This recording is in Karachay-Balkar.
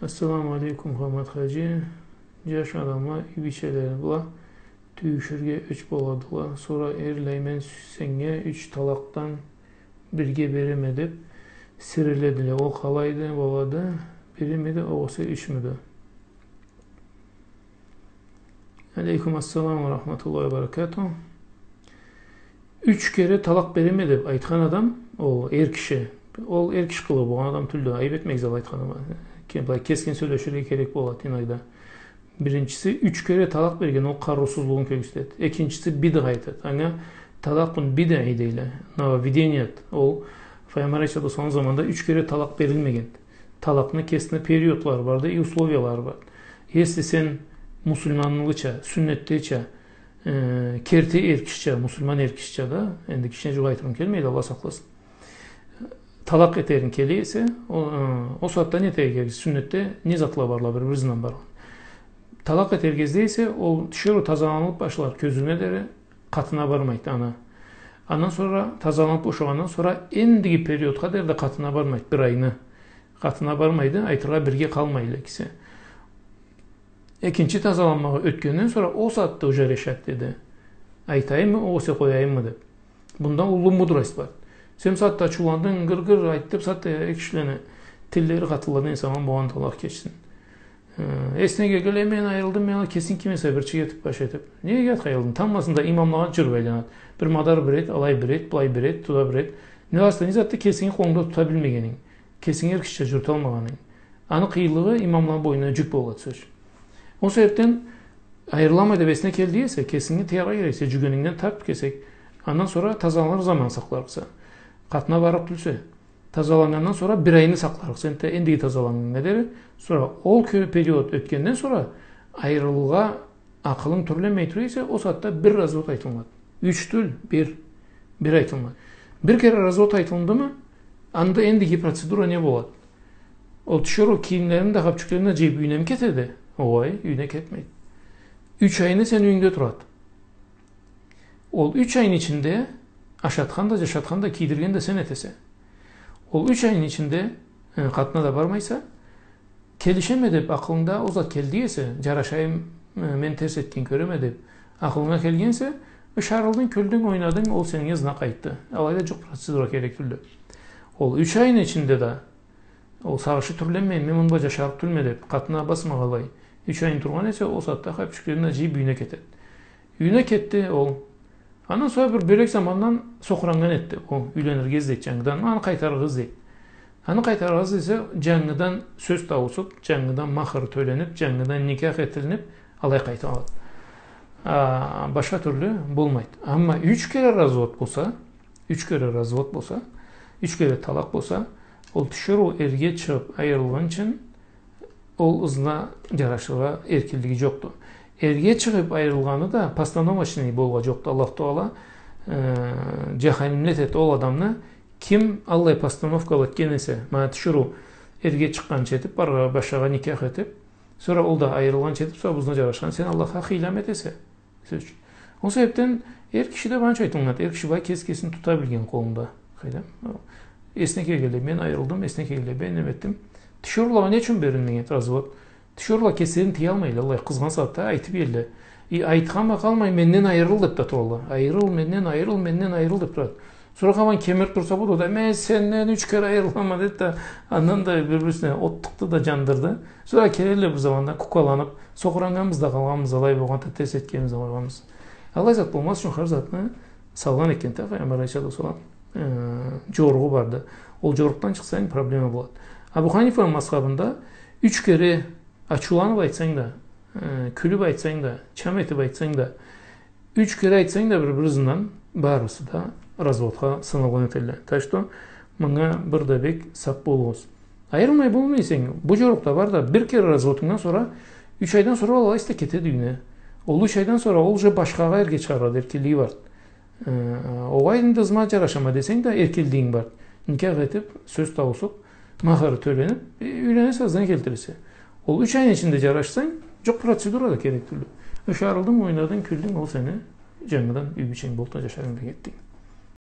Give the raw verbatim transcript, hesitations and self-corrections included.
Ассаламу алейкум, Мухаммад хаджи. Джаш адамла юй бийчелери бла тюйюшюрге ёч боладыла. Сора эрлей, мен сеннге юч талакъдан бирге береме деп сиреледиле. Ол къалайды болады? Бирмиди, огъесе ючмюдю? Алейкум ассалам ва рахматуллахи ва баракатух. Юч кере талакъ береме деп айтхан адам, ол эр киши. Ол эр киши къылыгъы болгъан адам тюлдю. Айып этмегиз алай айтханыма. Ке-, былай кескин сёлеширге керек болады иногда. Биринчиси, юч кере талакъ берген, ол къарыусузлугъун кёргюзтеди. Экинчиси, бидъа айтады. Анга талакъун бидъий дейле. Нововведение. Ол Пайгъамбар алейхиссалату уассалам заманда юч кере талакъ берилмеген. Талакъны кесини периодлары барды и условиялары барды. Если сен муслиманлыча, сюннетдеча, э, керти эр кишича, муслиман эр кишича да, энди кишине джукъ айтырым келмейди, Аллах сакъласын. Талакъ этеринг келе эсе, о, э, ол сагъатда не этерге керек? Сюннетде не затла барла, бир-бири ызындан баргъан. Талакъ этерге излей эсе, ол тиширыу тазаланып башлар, кёзюне дери къатына бармайды ана. Андан сора тазаланып бошагъандан сора эндиги периодха дери да къатына бармайды, бир айны. Къатына бармайды, айтыргъа, бирге къалмайла экиси. Экинчи тазаланмагъа ётгенден сора ол сагъатда уже решать этеди. Айтайыммы, огъесе къояйыммы деп. Бунда уллу мудрость бар. Сен сагъатда ачыуландынг, гыр-гыр айтып, сагъатда эр кишилени тиллери къатылладан эсе, аман болгъанды, Аллах кечсин. Э, эсине келгенлей, мен айырылдым, мен кесинг ким эсе бир чыгъып баш этип. Неге къайырылдынг? Тамбласында имамлагъа джюрюп айланады. Бир мадар бир эт, алай бир эт, былай бир эт, туда бир эт. Не затды, не затды кесинги къолунгда тута билмегенинг. Кесинги эр кишича джюрюталмагъанынг. Аны къыйынлыгъы имамланы бойнуна джюк болады, сёз. Ол себепден айырылама деп эсине келди эсе, кесинги тыяргъа керек эсе, джюгенингден тарт кесек, андан сора тазаланыр заман сакъларыкъса. Къатына барыкъ тюлсе, тазаланнгандан сора бир айны сакъларыкъса, энтда эндиги тазаланнганнга дери, сора ол кё-, период ётгенден сора айырылыргъа акъылынг тюрленмей тура эсе, ол сагъатда бир развод айтылынады. Юч тюл, бир, бир айтылынады. Бир кере развод айтылындымы, анда эндиги процедура не болады? Ол тиширыу кийимлерин да, хапчюклерин да джыйып, юйюнеми кетеди? Огъай, юйюне кетмейди. Юч айны сен юйюнгде турады. Ол юч айны ичинде ашатхан да, джашатхан да, кийдирген да сен этесе. Ол юч айны ичинде, э, къатына да бармайса, келишеме деп акъылынгда ол зат келди эсе, джарашайым, э, мен терс этген кёреме деп акъылынга келген эсе, ышарылдынг, кюлдюнг, ойнадынг, ол сеннге ызына къайтды. Алайда джукъ процедура керек тюлдю. Ол юч айны ичинде да ол сагъышы тюрленмей, мен муну бла джашарыкъ тюлме деп, къатына басмагъанлай, юч айны тургъан эсе, ол сагъатда хапчюклерин да джыйып юйюне кетеди. Юйюне кетди ол. Андан сора бир бёлек замандан сокъураннган этди. Ол юйленирге излейди джангыдан. Аны къайтарыргъа излейди. Аны къайтарыргъа излесе, джангыдан сёз тауусуп, джангыдан махыр тёленип, джангыдан никях этилинип, алай къайтып алады. А, башха тюрлю болмайды. Амма юч кере развод болса, юч кере развод болса, юч кере талакъ болса, ол тиширыу эрге чыгъып айырылгъынчын ол ызына джарашыргъа эркинлиги джокъду. Эрге чыгъып айырылгъаны да постановочный болургъа джокъду. Аллах Тагъала, э, джаханимле этеди ол адамны, ким аллай постановкала этген эсе, ма тиширыу эрге чыкъгъанча этип, барыргъа, башхагъа никях этип, сора ол да айырылгъанча этип, сора бу ызына джарашхан, сен Аллахха хыйла этесе. Сёз ючюн. Ол себепден эр киши да анча айтылынады. Эр киши бай кеси кесин тута билген къолунда. Къайдам? Эсине келгенлей, мен айырылдым, эсине келгенлей, мен неме этдим. Тиширыулагъа не ючюн берилмеген эди развод? Тиширыула кеслерин тыялмайла, аллай къызгъан сагъатда айтып иелле. И айтханма къалмай, менден айырыл деп да туралла. Айырыл менден, айырыл менден, айырыл деп турады. Сора къабан кемирип турса, бу да, мен сенден юч кере айырылама, деди да, андан да бир-бирисине от тыкъды да джандырды. Сора келелле бир заманда кукаланып, сокъураннганбыз да къалгъанбыз, алай болгъанды, терс этгенбиз да къойгъанбыз. Аллай зат болмаз ючюн хар затны салгъан экен да Пайгъамбар алейхиссалату уассалам, э, джоругъу барды. Ол джорукъдан чыкъсанг, проблема болады. Абу Ханифаны мазхабында юч кере ачыуланып айтсанг да, э, кюлюп айтсанг да, чам этип айтсанг да, юч кере айтсанг да бир-бир ызындан, барысы да разводха саналгъан этелле. Так что, мынга бир да бек сакъ болугъуз. Айырылмай болмай эсенг, бу джорукъда бар да, бир кере разводунгдан сора, юч айдан сора ол алайса да кетеди юйюне. Ол юч айдан сора ол уже башхагъа эрге чыгъаргъа эркинлиги бар. Э, огъай, энди ызыма джарашама десенг да, эркинлигинг бар. Никях этип, сёз тауусуп, махары тёленип, э, юйленесе, ызына келтиресе. Ол юч айны ичинде джарашсанг, джукъ процедура да керек тюлдю. Ышарылдынг, ойнадынг, кюлдюнг, ол сени джангыдан юй бийченг болуп да джашарынг да кетди.